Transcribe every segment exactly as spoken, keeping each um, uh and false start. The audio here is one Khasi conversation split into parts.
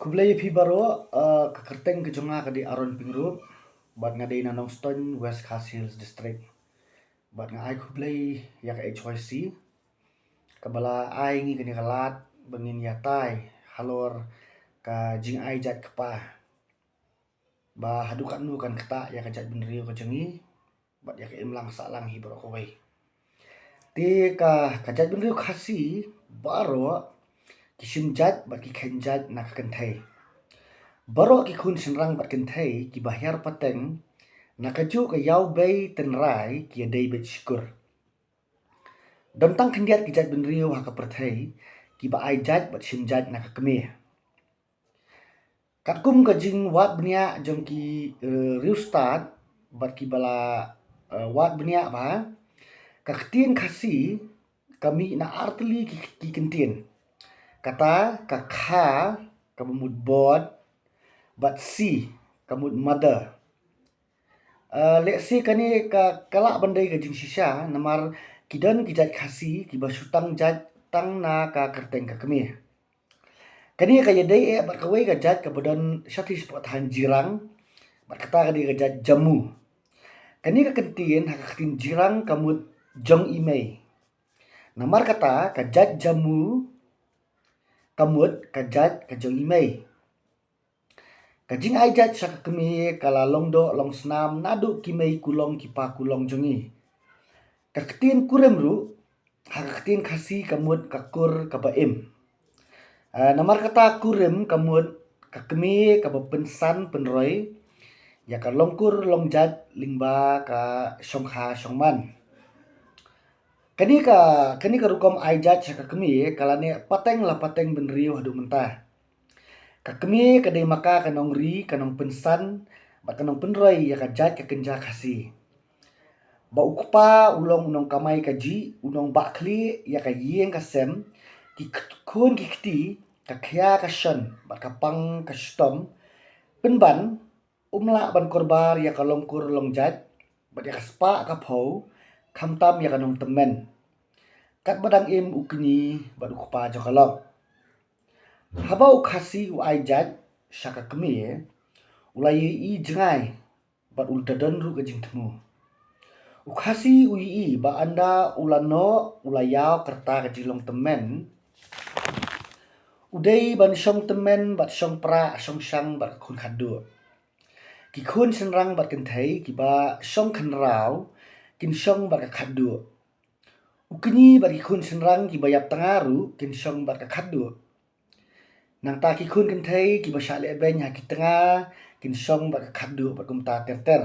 Khublei ïa phi baroh, eh, ka kyrteng ka jong nga ka dei Aaron Pyngrope, bad nga dei na Nongstoiñ, West Khasi Hills District. Bad nga ai khublei ïa ka H Y C, kaba la ai ngi kane ka lad, ba ngin ïatai halor ka jingai jait kpa. Ba haduh katno kan ktah ïa ka jait bynriew ka jong ngi, bad ïa ka imlang sahlang hi baroh kawei. Te ka, ka jait bynriew Khasi baroh ki shim jait bad ki kheiñ jait na ka kynthei. Baroh ki khun shynrang bad kynthei kiba hiar pateng na kajuh ka ïaw bei tynrai ki ïadei beit sha kur. Don tang khyndiat ki jait bynriew ha ka pyrthei kiba ai jait bad shim jait na ka kmie. Katkum ka jingwad bniah jong ki, eh, riewstad bad kiba la, eh, wad bniah bha, ka ktien Khasi ka mih na artylli ki, ki kyntien. Kata ka kha kaba mut bod, bad si ka mut mother. Eh, lehse kane ka, ka lah ban dei ka jingshisha, namar ki don ki jait Khasi kiba shu tang jait tang na ka kyrteng ka kmie. Kane ka ïadei eh bad kawei ka jait kaba don shathie shapoh thaiñ Jirang, bad kata ka dei ka jait Jammu. Kane ka kyntien ha ka ktien Jirang ka mut jong i mei. Namar kata ka jait Jammu ka mut ka jait ka jong i mei. Ka jingai jait sha ka kmie ka la long doh long snam naduh ki mei kulong ki pa kulong jong ngi. Ka ktien kurim ruh ha ka ktien Khasi ka mut ka kur kaba im. Ah, namar kata kurim ka mut ka kmie kaba pynsan pynroi ïa ka long kur long jait lyngba ka shongkha shongman. Kane ka, kane ka rukom ai jait sha ka kmie ka la neh pateng la pateng bynriew haduh mynta. Ka kmie ka dei ma ka ka nongri, ka nongpynsan bad ka nongpynroi ïa ka jait ka kynja Khasi. Ba u kpa u long u nongkamai kajih, u nongbah khlieh ïa ka ïing ka sem, ki kt-, khun ki kti, ka khia ka shon bad ka pang ka shitom, pynban um lah ban korbar ïa ka long kur long jait bad ïa ka spah ka phew, khamtam ïa ka nongtymmen. Katba dang im u kñi bad u kpa jong ka lok. Haba u Khasi u ai jait sha ka kmie, u la ïohi jngai bad u la don ruh ka jingthmu. U Khasi u ïohi ba ynda u la noh u la ïaw ka rta ka jinglong tymmen, u dei ban shong tymmen bad shong prah shong shang bad ka khun khatduh. Ki khun shynrang bad kynthei kiba shong khynraw kin shong bad ka khatduh. U kñi bad ki khun shynrang kiba ïap tnga ruh kin shong bad ka khatduh. Nangta ki khun kynthei kiba shah lehbeiñ ha ki tnga kin shong bad ka khatduh bad kumta ter ter.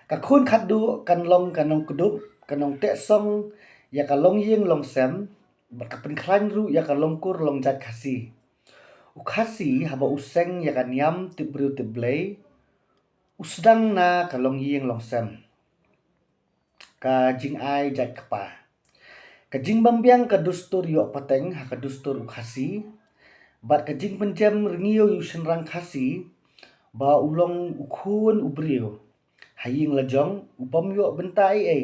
Ka khun khatduh kan long ka nongkdup, ka nongteh song ïa ka longïing longsem bad ka pynkhlaiñ ruh ïa ka longkur longjait Khasi. U Khasi haba u seng ïa ka niam tip briew tip Blei, u sdang na ka longïing longsem. Ka jingai jait kpa. Ka jingbymbiang ka dustur ïoh pateng ha ka dustur u Khasi bad ka jingpynjem rngiew ïa u shynrang Khasi ba u long u khun u briew ha ïing la jong, u bym ïoh bynta ei ei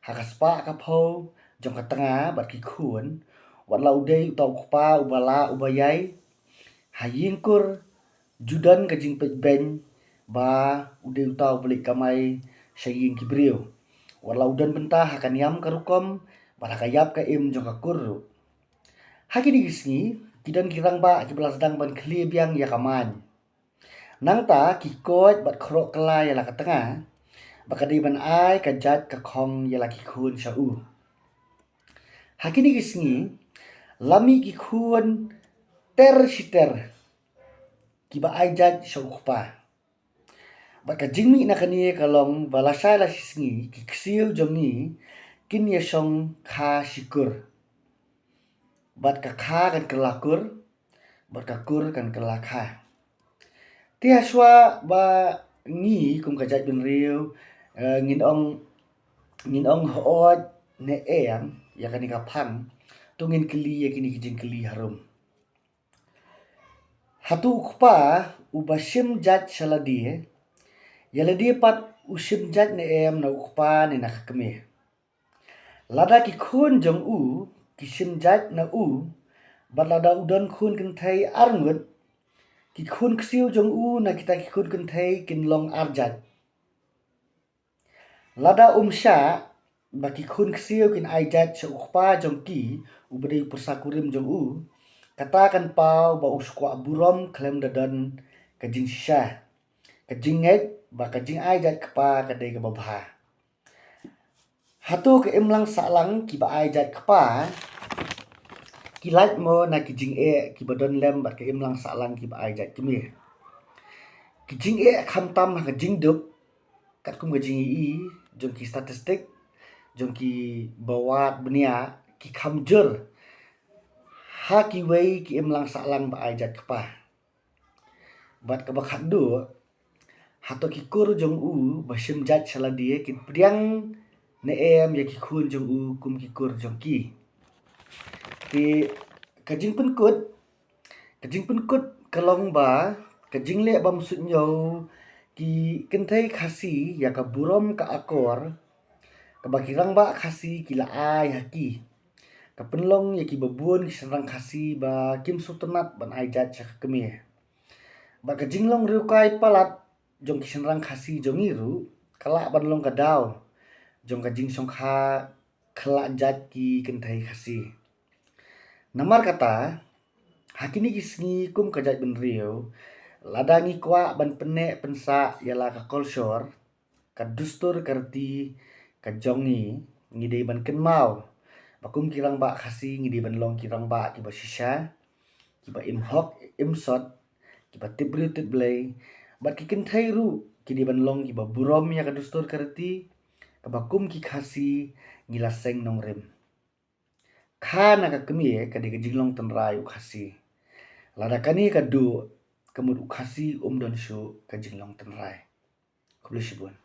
ha ka spah ka phew jong ka tnga bad ki khun, wat la u dei uta u kpa uba lah uba ïai ha ïing kur, ju don ka jingpeit beiñ ba u dei uta uba leit kamai sha ïing ki briew. Wat la u don bynta ha ka niam ka rukom bad ha ka ïap ka im jong ka kur ruh. Ha kine ki sngi ki don ki rangbah kiba la sdang ban khlieh biang ïa ka main. Nangta ki koit bad khroh kylla ïa la ka tnga ba ka dei ban ai ka jait ka khong ïa la ki khun sha u. Ha kine ki sngi la mih ki khun ter shi ter kiba ai jait sha u kpa. Bad ka jingmih na kane ka long ba lashai la shi sngi ki ksiew jong ngi kin ïa shong kha shi kur. Bad ka kha kan kylla kur bad ka kur kan kylla kha. Te hashwa ba ngi kum ka jaitbynriew, eh, ngin ong, ngin ong hooid ne em ïa kane ka phang, to ngin kylli ïa kine ki jingkylli harum. Hato u kpa uba shim jait sha lade, ïa lade pat u shim jait ne em na u kpa ne na ka kmie? Lada ki khun jong u ki shim jait na u, bad lada u don khun kynthei arngut, Ki khun ksiew jong u na kita ki khun kynthei kin long arjat. Lada um shah ba ki khun ksiew kin ai jait sha u kpa jong ki, uba dei u pyrsa kurim jong u, kata kan paw ba u shu kwah burom khlem da don ka jingshisha, ka jingngeit ba ka jingai jait kpa ka dei kaba bha. Hato ka imlang sahlang kiba ai jait kpa ki lait mo na ki jingeh kiba don lem bad ka imlang sahlang kiba ai jait kmie? Ki jingeh khamtam ha ka jingduk, katkum ka jingïohi jong ki statistik, jong kiba wad bniah, ki kham jur ha kiwei ki imlang sahlang ba ai jait kpa. Bad kaba khatduh, hato ki kur jong u ba shim jait sha lade kin pdiang ne em ïa ki khun jong u kum ki kur jong ki? Te ka jingpynkut, ka jingpynkut ka long ba ka jingleh bymsuidñiew ki kynthei Khasi ïa ka burom ka akor kaba ki rangbah Khasi ki la ai ha ki, ka pynlong ïa kiba bun ki shynrang Khasi ba kim sngewtynnat ban ai jait sha ka kmie. Bad ka jinglong riewkai palat jong ki shynrang Khasi jong ngi ruh ka lah ban long ka daw jong ka jingshongkha khlad jait ki kynthei Khasi. Namar kata, ha kine ki sngi kum ka jaitbynriew, lada ngi kwah ban pynneh pynsah ïa la ka kolshor, ka dustur ka riti ka jong ngi, ngi dei ban kynmaw ba kum ki rangbah Khasi ngi dei ban long ki rangbah kiba shisha, kiba im hok im sot, kiba tip briew tip Blei, bad ki kynthei ruh ki dei ban long kiba burom ïa ka dustur ka riti kaba kum ki Khasi ngi la seng nongrim. Kha na ka kmie ka dei ka jinglong tynrai u Khasi. Lada kane ka duh, ka mut u Khasi um don shuh ka jinglong tynrai. Khublei shibun.